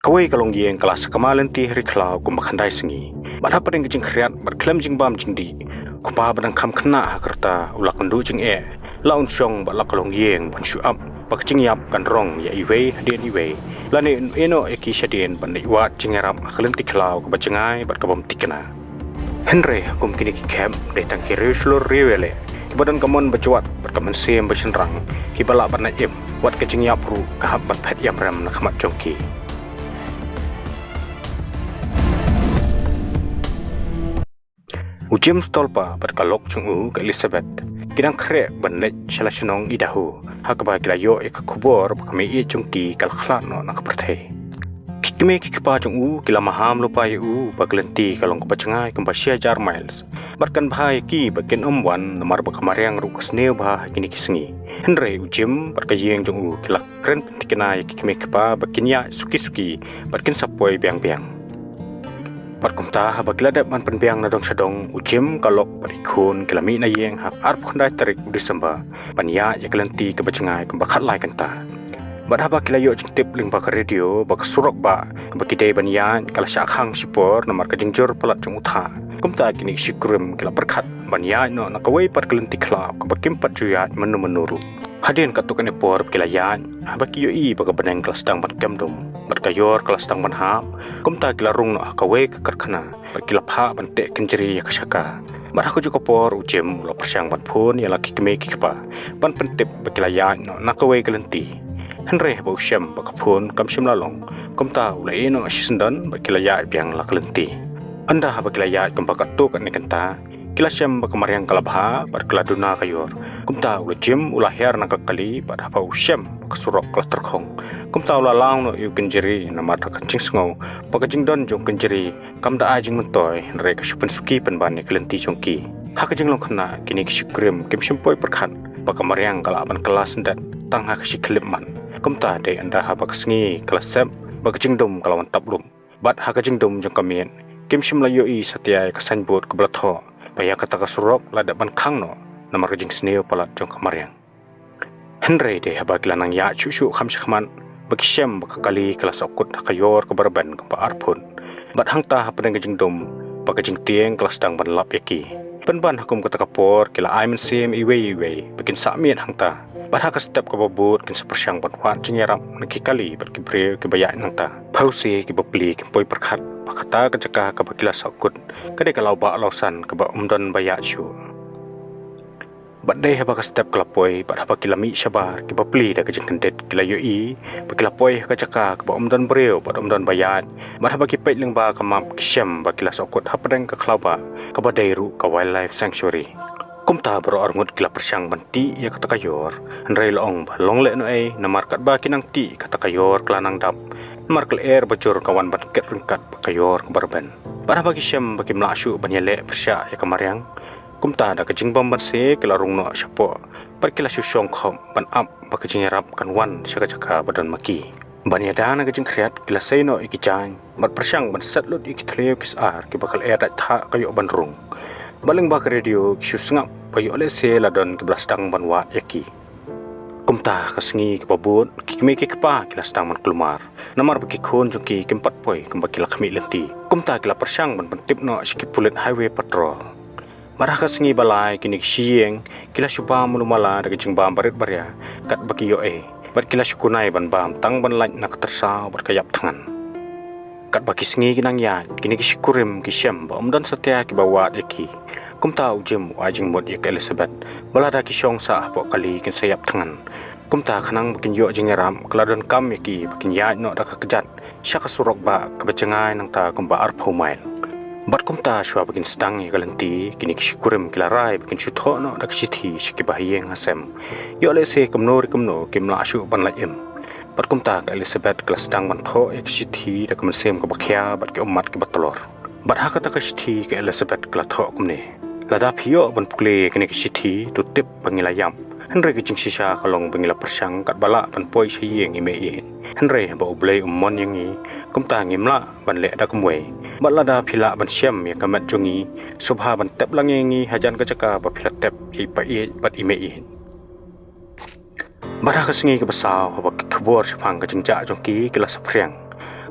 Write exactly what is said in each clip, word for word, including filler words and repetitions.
Kawei ka longïing ka la sakma lynti ha ri khlaw kumba khyndai sngi. Bad hapdeng ka jingkhriat bad khlem jingbam jingdih, u kpa ba dang kham khynnah ha ka rta u la kynduh jingeh, la un shong bad la ka longïing ban shu ap ba ka jingïap kan rong ïa iwei hadien iwei, lane un ïehnoh ïa ki shadien ban leit wad jingïarap ha ka lynti khlaw kaba jngai bad ka bym thikna. Hynrei ha kum kine ki khep dei tang ki riew shlur riew ïaleh kiba don ka mon ba jwat bad ka mynsiem ba shynrang kiba lah ban lait im, wat ka jingïap ruh ka hap ban phet ïamrem na khmat jong ki. U Jim Stolpa bad ka lok jong u ka Elizabeth ki dang khreh ban leit sha la shnong Idaho, ha kaba ki la ïoh ïa ka khubor ba ka mei ïeit jong ki ka la khlad noh na ka pyrthei. Ki kmie ki kpa jong u ki la maham lypa ïa u ba ka lynti ka long kaba jngai kumba shi hajar miles bad kan bha ïa ki ba kin ym wan namar ba ka mariang ruh ka sniew bha ha kine ki sngi. Hynrei u Jim bad ka ïing jong u ki la kren pynthikna ïa ki kmie ki kpa ba kin ïaid suki suki bad kin sa poi biang biang. Bad kumta haba ki la dep ban pynbiang na dong sha dong, u Jim, ka lok bad i khun ki la mih na ïing ha ka arphew khyndai tarik u December ban ïaid ïa ka lynti kaba jngai kumba khatlai kynta. Bad haba ki la ïoh jingtip lyngba ka radio ba ka surok bah kaba ki dei ban ïaid ka la shah khang shipor namar ka jingjur palat jong u thah, kumta kine ki shikurim ki la pyrkhat ban ïaid noh na kawei pat ka lynti khlaw kaba kim pat ju ïaid mynno mynno ruh. Hadien katto katne por ba ki la ïaid, haba ki ïohi ba ka bneng ka la sdang ban kem dum bad ka ïor ka la sdang ban hap, kumta ki la rung noh ha kawei ka karkhana bad ki la phah ban teh kynjri ïa ka shaka. Bad ha kajuh ka por u Jim u la pyrshang ban phone ïa la ki kmie ki kpa ban pyntip ba ki la ïaid noh na kawei ka lynti. Hynrei haba u shem ba ka phone kam shym la long, kumta u la ïeh noh shisyndon bad ki la ïaid biang la ka lynti. Ynda haba ki la ïaid kumba katto katne kynta, ki la shem ba ka mariang ka la bha bad ka la duna ka ïor. Kumta u la Jim u la hiar na ka kali bad haba u shem ba ka surok ka la tyrkhong, kumta u la law noh ïa u kynjri namar da ka jingsngew ba ka jingdon jong u kynjri kam da ai jingmyntoi, hynrei ka shu pynsuki pynban ïa ka lynti jong ki. Ha ka jinglong khynnah kine ki shikurim kim shym poi pyrkhat ba ka mariang ka lah ban kylla syndet tang ha ka shi khyllipmat. Kumta dei ynda haba ka sngi ka la sep ba ka jingdum ka la wan tap lup. Bad ha ka jingdum jong ka miet kim shym la ïohi satia ïa ka signboard kaba la thoh ba ïa kata ka surok la dep ban khang noh namar ka jingsniew palat jong ka mariang. Hynrei dei haba ki la nang ïaid shuh shuh kham shakhmat ba ki shem ba ka kali ka la sohkut ha ka ïor kaba rben kumba arphew. Bad hangta hapdeng ka jingdum ba ka jingtieng ka la sdang ban lap ïa ki. Pynban ha kum kata ka por ki la ai mynsiem iwei iwei ba kin sah miet hangta. Bad ha ka step kaba bud kin sa pyrshang ban wad jingïarap na ki kali bad ki briew kiba ïaid nangta. Phewse ki bapli kim poi pyrkhat ba kata ka jaka kaba ki la sohkut ka dei ka lawbah lawsan kaba ym don ba ïaid shuh. Bad dei haba ka step ka la poi bad haba ki la mih shabar ki bapli da ka jingkyndit ki la ïohi ba ki la poi ha ka jaka kaba ym don briew bad ym don ba ïaid. Bad haba ki peit lyngba ka map ki shem ba ki la sohkut hapdeng ka khlawbah kaba dei ruh ka Wildlife Sanctuary. Kumta baroh arngut ki la pyrshang ban tih ïa kata ka ïor, hynrei la ong ba long lehnohei namar katba ki nang tih kata ka ïor ka la nang dap namar ka lyer ba jur ka wan ban ket ryngkat bad ka ïor kaba rben. Bad haba ki shem ba kim lah shuh ban ïaleh pyrshah ïa ka mariang, kumta da ka jingbym banse ki la rung noh shapoh bad ki la shu shong khop ban ap ba ka jingïarap kan wan sha ka jaka ba don ma ki. Ban ïada na ka jingkhriat ki la sei noh ïa ki jaiñ bad pyrshang ban set lut ïa ki thliew ki sar kiba ka lyer dait thah ka ïoh ban rung. Bad lyngba ka radio ki shu sngap ba ïoh lehse la don kiba la sdang ban wad ïa ki. Kumta ha ka sngi kaba bud ki kmie ki kpa ki la sdang ban kulmar namar ba ki khun jong ki kim pat poi kumba ki la khmih lynti. Kumta ki la pyrshang ban pyntip noh sha ki pulit Highway Patrol. Bad ha ka sngi ba lai kine ki shi ïing ki la shu bam mluh mala da ka jingbam barit baria katba ki ïoh ei. Bad ki la shu kunai ban bam tang ban lait na ka tyrsaw bad ka ïap thngan. Katba ki sngi ki nang ïaid kine ki shikurim ki shem ba ym don satia kiba wad ïa ki. Kumta u Jim u ai jingmut ïa ka Elizabeth ba lada ki shong sah hapoh kali kin sa ïap thngan. Kumta khnang ba kin ïoh jingïarap ka la donkam ïa ki ba kin ïaid noh da ka kjat sha ka surok bah kaba jngai nangta kumba arphew mail. Bad kumta shuwa ba kin sdang ïa ka lynti kine ki shikurim ki la rai ba kin shu thoh noh da ka shithi sha kiba ha ïing ha sem. Ïoh lehse kumno re kumno kim lah shuh ban lait im. Bad kumta ka Elizabeth ka la sdang ban thoh ïa ka shithi da ka mynsiem kaba khia bad ki ummat kiba tlor. Bad ha kata ka shithi ka Elizabeth ka la thoh kumne: Lada phi ïoh ban pule ïa kane ka shithi to tip ba ngi la ïap. Hynrei ka jingshisha ka long ba ngi la pyrshang katba lah ban poi sha ïing i mei ïeit. Hynrei haba U Blei um mon ïa ngi, kumta ngim lah ban leh da kumwei. Bad lada phi lah ban shem ïa ka met jong ngi, sngewbha ban tep lang ïa ngi hajan ka jaka ba phi la tep ïa i pa ïeit bad i mei ïeit. Bad ha ka sngi kaba saw, haba ki khubor shaphang ka jingjah jong ki ki la saphriang,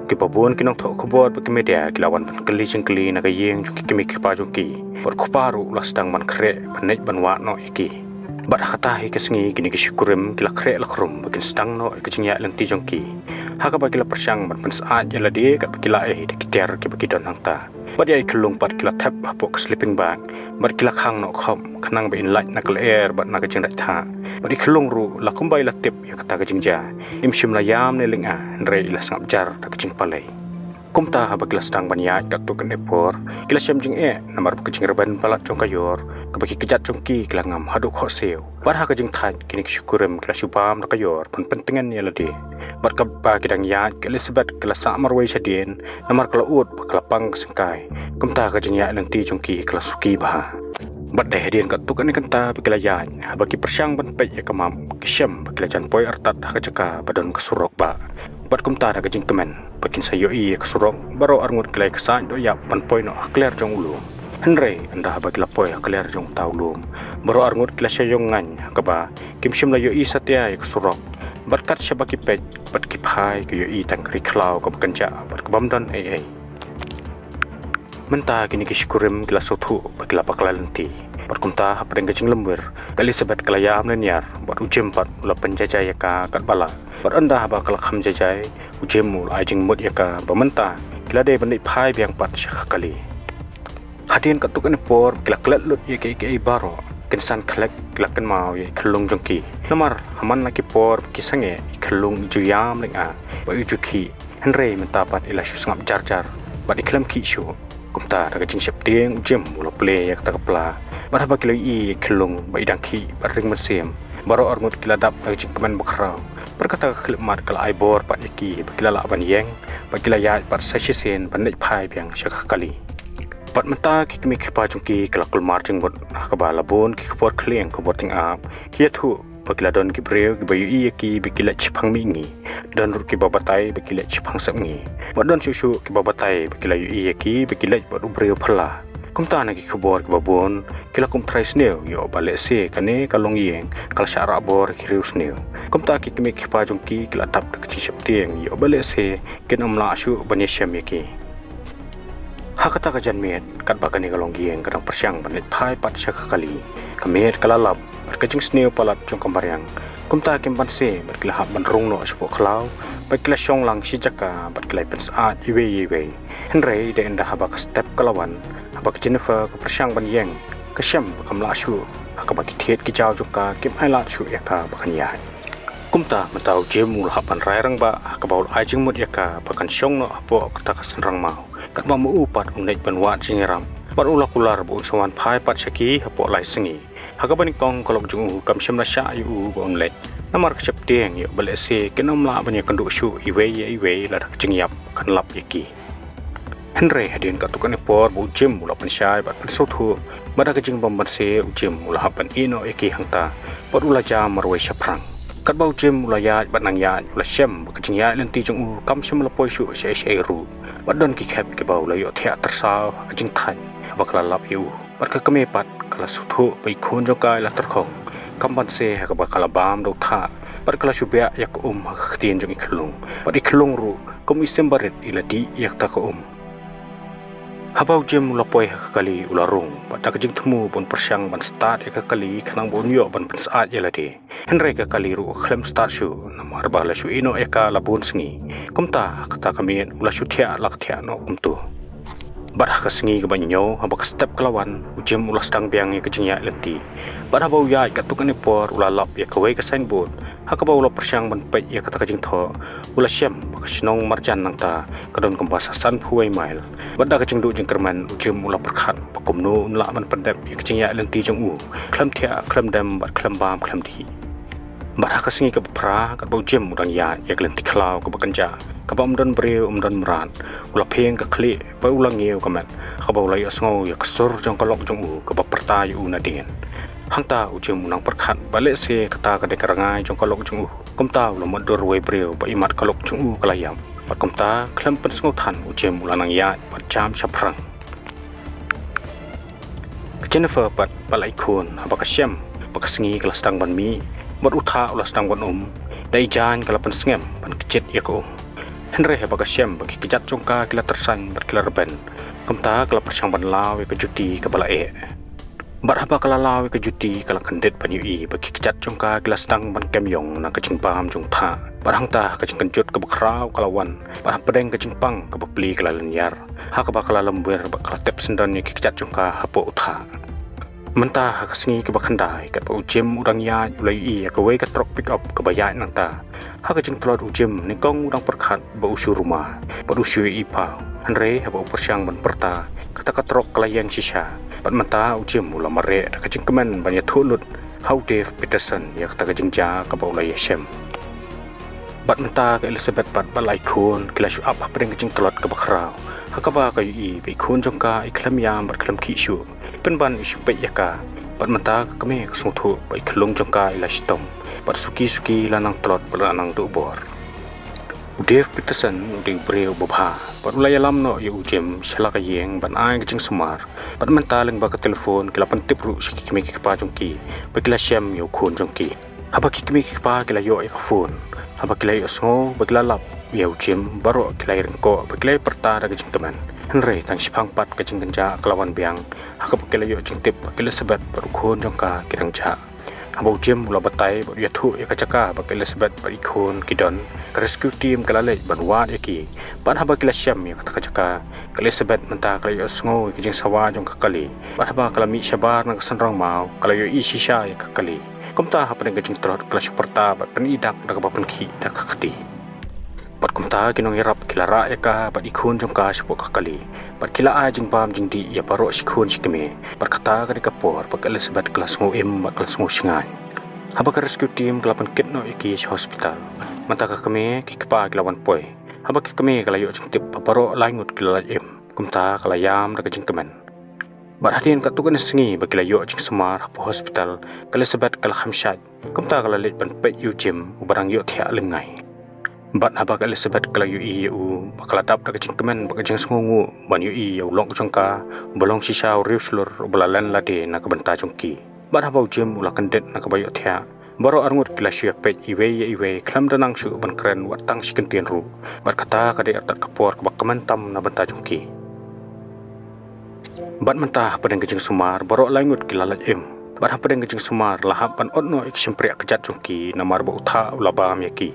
Kiba bun ki nongthoh khubor bad ki media ki la wan ban kylli jingkylli na ka ïing jong ki kmie ki kpa jong ki. Bad u kpa ruh u la sdang ban khreh ban leit ban wad noh ïa ki. Bad ha kata hi ka sngi kine ki shikurim ki la khreh la khrum ba kin sdang noh ïa ka jingïaid lynti jong ki. Ha kaba ki la pyrshang ban pynsyaid ïa lade katba ki la ei da ki tiar kiba ki don hangta. Bad ïa i Khyllung pat ki la thep hapoh ka sleeping bag bad ki la khang noh khop khnang ba in lait na ka lyer bad na ka jingdait thah. Bad i Khyllung ruh la kumba i la tip ïa kata ka jingjia, im shym la ïam ne lynga, hynrei i la sngap jar da ka jingpalei. Kumta haba ki la sdang ban ïaid katto katne por, ki la shem jingeh namar ba ka jingrben palat jong ka ïor kaba ki kjat jong ki ki la ngam haduh khohsiew. Bad ha ka jingthait kine ki shikurim ki la shu bam da ka ïor ban pyntngen ïa lade. Bad kaba ki dang ïaid ka Elizabeth ki la sah marwei shadien namar ka la ud ba ka la pang ka syngkai. Kumta ka jingïaid lynti jong ki ka la suki bha. Bad dei hadien katto katne kynta ba ki la ïaid, haba ki pyrshang ban peit ïa ka map ki shem ba ki la jan poi artat ha ka jaka ba don ka surok bah. Bad kumta da ka jingkmen ba kin sa ïohi ïa ka surok, baroh arngut ki la ïa ksaid dohïap ban poi noh ha kliar jong u lum. Hynrei ynda haba ki la poi ha kliar jong uta u lum, baroh arngut ki la shah ïong ngaiñ ha kaba kim shym la ïohi satia ïa ka surok. Bad kat shaba ki peit bad ki phai ki ïohi tang ka ri khlaw kaba kynjah bad ka bym don ei ei. Mynta kine ki shikurim ki la sngewthuh ba ki la bakla lynti. Bad kumta hapdeng ka jinglyngngoh, ka Elizabeth ka la ïam lynñiar bad u Jim pat u la pynjaijai ïa ka katba lah. Bad ynda haba ka la kham jaijai, u Jim u la ai jingmut ïa ka ba mynta ki la dei ban leit phai biang pat sha ka kali. Hadien katto katne por ki la klet lut ïa kiei kiei baroh, kin san khlek ki la kynmaw ïa i Khyllung jong ki. Namar ha man la ki por ba ki sangeh, i Khyllung i ju ïam lynga bad i ju khih. Hynrei mynta pat i la shu sngap jar jar bad i khlem khih shuh. Kumta da ka jingsheptieng u Jim u la plie ïa kata ka pla. Bad haba ki la ïohi ïa i Khyllung ba i dang khih bad ring mynsiem, baroh arngut ki la dap da ka jingkmen bakhraw. Bad kata ka khyllipmat ka la ai bor pat ïa ki ba ki la lah ban ïeng bad ki la ïaid pat sa shisien ban leit phai biang sha ka kali. Bad mynta ki kmie ki kpa jong ki ki la kulmar jingmut ha kaba la bun ki khubor khlieng khubor tyngab ki ïathuh ba ki la don ki briew kiba ïohi ïa ki ba ki leit shaphang mihngi. Don ruh kiba batai ba ki leit shaphang sepngi. Bad don shuh shuh kiba batai ba ki la ïohi ïa ki ba ki leit bad u briew phylla. Kumta na ki khubor kiba bun ki la kum trai sniew ïoh ba lehse kane ka longïing ka la shah rah bor ki riewsniew. Kumta ki kmie ki kpa jong ki ki la dap da ka jingsheptieng ïoh ba lehse kin ym lah shuh ban ïashem ïa ki. Ha kata ka janmiet, katba kane ka longïing ka dang pyrshang ban leit phai pat sha ka kali, ka miet ka la lap bad ka jingsniew palat jong ka mariang. Kumta kim banse bad ki la hap ban rung noh shapoh khlaw bad ki la shong lang shi jaka bad ki la pynsyaid iwei ïa iwei. Hynrei dei ynda haba ka step ka la wan, haba ka Jennifer ka pyrshang ban ïeng, ka shem ba kam lah shuh, ha kaba ki thied ki jaw jong ka kim ailad shuh ïa ka ba kan ïaid. Kumta mynta u Jim u la hap ban rai rangbah ha kaba u la ai jingmut ïa ka ba kan shong noh hapoh kata ka synrang maw. Katba ma u pat un leit ban wad jingïarap bad u la kular ba un sa wan phai pat sha ki hapoh lai sngi. Ha kaba nyngkong ka lok jong u kam shym la shah ïa u ba un leit. Namar ka sheptieng ïoh ba lehse kin ym lah ban ïakynduh shuh iwei ïa iwei lada ka jingïap kan lap ïa ki. Hynrei hadien katto katne por ba u Jim u la pynshai bad pynsngewthuh, bad da ka jingbym banse u Jim u la hap ban ïeh noh ïa ki hangta bad u la jam marwei shaphrang. Katba u Jim u la ïaid bad nang ïaid u la shem ba ka jingïaid lynti jong u kam shym la poi shuh shaei shaei ruh. Bad don ki khep kiba u la ïoh thiah tyrsaw ha ka jingthait haba ka la lap ïa u. Bad ka kmie pat ka la sngewthuh ba i khun jong ka i la tyrkhong. Kam banse ha kaba ka la bam da u thah bad ka la shu biah ïa ka um ha ka ktien jong i Khyllung. Bad i Khyllung ruh kum i symbarit i la dih ïa kata ka um. Haba u Jim u la poi ha ka kali u la rung bad da ka jingthmu ba un pyrshang ban stad ïa ka kali khnang ba un ïoh ban pynsyaid ïa lade. Hynrei ka kali ruh ka khlem stad shuh namar ba la shu ïeh noh ïa ka la bun sngi. Kumta ha kata ka miet u la shu thiah la ka thiah noh kumto. Bad ha ka sngi kaba hynñiew haba ka step ka la wan, u Jim u la sdang biang ïa ka jingïaid lynti. Bad haba u ïaid katto katne por u la lap ïa kawei ka signboard ha kaba u la pyrshang ban peit ïa kata ka jingthoh. U la shem ba ka shnong marjan nangta ka don kumba sa sanphew wei mail. Bad da ka jingduh jingkyrmen u Jim u la pyrkhat ba kumno un lah ban pyndep ïa ka jingïaid lynti jong u khlem thiah khlem dem bad khlem bam khlem dih. Bad ha ka sngi kaba phra katba u Jim u dang ïaid ïa ka lynti khlaw kaba kynjah kaba ym don briew ym don mrad, u la phieng ka khlieh bad u la ngiew ka met ha kaba u la ïohsngew ïa ka sur jong ka lok jong u kaba pyrta ïa u nadien. Hangta u Jim u nang pyrkhat ba lehse kata ka dei ka rngai jong ka lok jong u. Kumta u la mutdur uwei u briew ba imat ka lok jong u ka la ïap. Bad kumta khlem pynsngewthan u Jim u la nang ïaid bad jam shaphrang. Ka Jennifer pat ba la i khun haba ka shem ba ka sngi ka la sdang ban mih bad u thah u la sdang ban um, da i Jane ka la pynsngem ban kjit ïa ka um. Hynrei haba ka shem ba ki kjat jong ka ki la tyrsain bad ki la rben, kumta ka la pyrshang ban law ïa ka juti kaba la eh. Bad haba ka la law ïa ka juti, ka la kyndit ban ïohi ba ki kjat jong ka ki la sdang ban kem ïong na ka jingbam jong u thah. Bad hangta ka jingkynjut kaba khraw ka la wan, bad hapdeng ka jingpang kaba pli ka la lynñiar, ha kaba ka la lymwir bad ka la tep syndon ïa ki kjat jong ka hapoh u thah. Mynta ha ka sngi kaba khyndai, katba u Jim u dang ïaid, u la ïohi ïa kawei ka trok pick up kaba ïaid nangta. Ha ka jingtlot u Jim, nyngkong u dang pyrkhat ba u shu ruma bad u shu ïohi paw. Hynrei haba u pyrshang ban pyrta, kata ka trok ka la ïeng shisha. Bad mynta u Jim u la mareh da ka jingkmen ban ïathuh lut ha u Dave Peterson ïa kata ka jingjia kaba u la ïashem. Bad mynta ka Elizabeth bad ba la i khun ki la shu ap hapdeng ka jingtlot kaba khraw, ha kaba ka ïohi ba i khun jong ka i khlem ïam bad khlem khih shuh, pynban i shu peit ïa ka. Bad mynta ka kmie ka sngewthuh ba i khyllung jong ka i la shitom, bad suki suki la nang tlot bad la nang duh bor. U Dave Peterson u dei u briew uba bha, bad u la ïalam noh ïa u Jim sha la ka ïing ban ai ka jingsumar. Bad mynta lyngba ka telephone ki la pyntip ruh sha ki kmie ki kpa jong ki ba ki la shem ïa u khun jong ki. Haba ki kmie ki kpa ki la ïoh ïa ka phone, haba ki la ïohsngew ba ki la lap ïa u Jim, baroh ki la ïaryngkoh bad ki la ïapyrta da ka jingkmen. Hynrei tang shiphang pat ka jingkynjah ka la wan biang, ha kaba ki la ïoh jingtip ba ka Elizabeth bad u khun jong ka ki dang jah. Haba u Jim u la batai bad u ïathuh ïa ka jaka ba ka Elizabeth bad i khun ki don, ka rescue team ka la leit ban wad ïa ki. Bad haba ki la shem ïa kata ka jaka, ka Elizabeth mynta ka la ïohsngew ïa ka jingsawa jong ka kali. Bad haba ka la mih shabar na ka synrang maw, ka la ïohi shisha ïa ka kali. Kumta hapdeng ka jingtlot ka la shu pyrta bad pyni dak da kaba pynkhih da ka kti. Bad kumta ki nongïarap ki la rah ïa ka bad i khun jong ka shapoh ka kali. Bad ki la ai jingbam jingdih ïa baroh shi khun shi kmie. Bad kata ka dei ka por ba ka Elizabeth ka la sngew im bad ka la sngew shngaiñ. Haba ka rescue team ka la pynkit noh ïa ki sha hospital, mynta ka kmie ki kpa ki la wan poi. Haba ka kmie ka la ïoh jingtip ba baroh lai ngut ki la lait im, kumta ka la ïam da ka jingkmen. Bad hadien katto katne sngi ba ki la ïoh jingsumar hapoh hospital, ka Elizabeth ka la kham shait. Kumta ka la leit ban peit ïa u Jim uba dang ïohthiah lyngngai. Bad haba ka Elizabeth ka la ïohi ïa u, ba ka la dap da ka jingkmen bad ka jingsngewnguh ban ïohi ïa u lok jong ka uba long shisha u riewshlur uba la len lade na ka bynta jong ki. Bad haba u Jim u la kyndit na kaba ïohthiah, baroh arngut ki la shu ïapeit iwei ïa iwei khlem da nang shuh ban kren wat tang shi kyntien ruh. Bad kata ka dei artat ka por kaba kmen tam na bynta jong ki. Bad mynta hapdeng ka jingsumar baroh lai ngut ki la lait im. Bad hapdeng ka jingsumar la hap ban ot noh ïa ki shympriah kjat jong ki namar ba u thah u la bam ïa ki.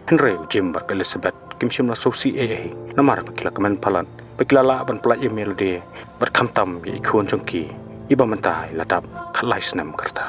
Hynrei u Jim bad ka Elizabeth kim shym la sngewsih ei ei namar ba ki la kmen palat, ba ki la lah ban pyllait ïa lade bad khamtam ïa i khun jong ki, iba mynta i la dap khatlai snem ka rta.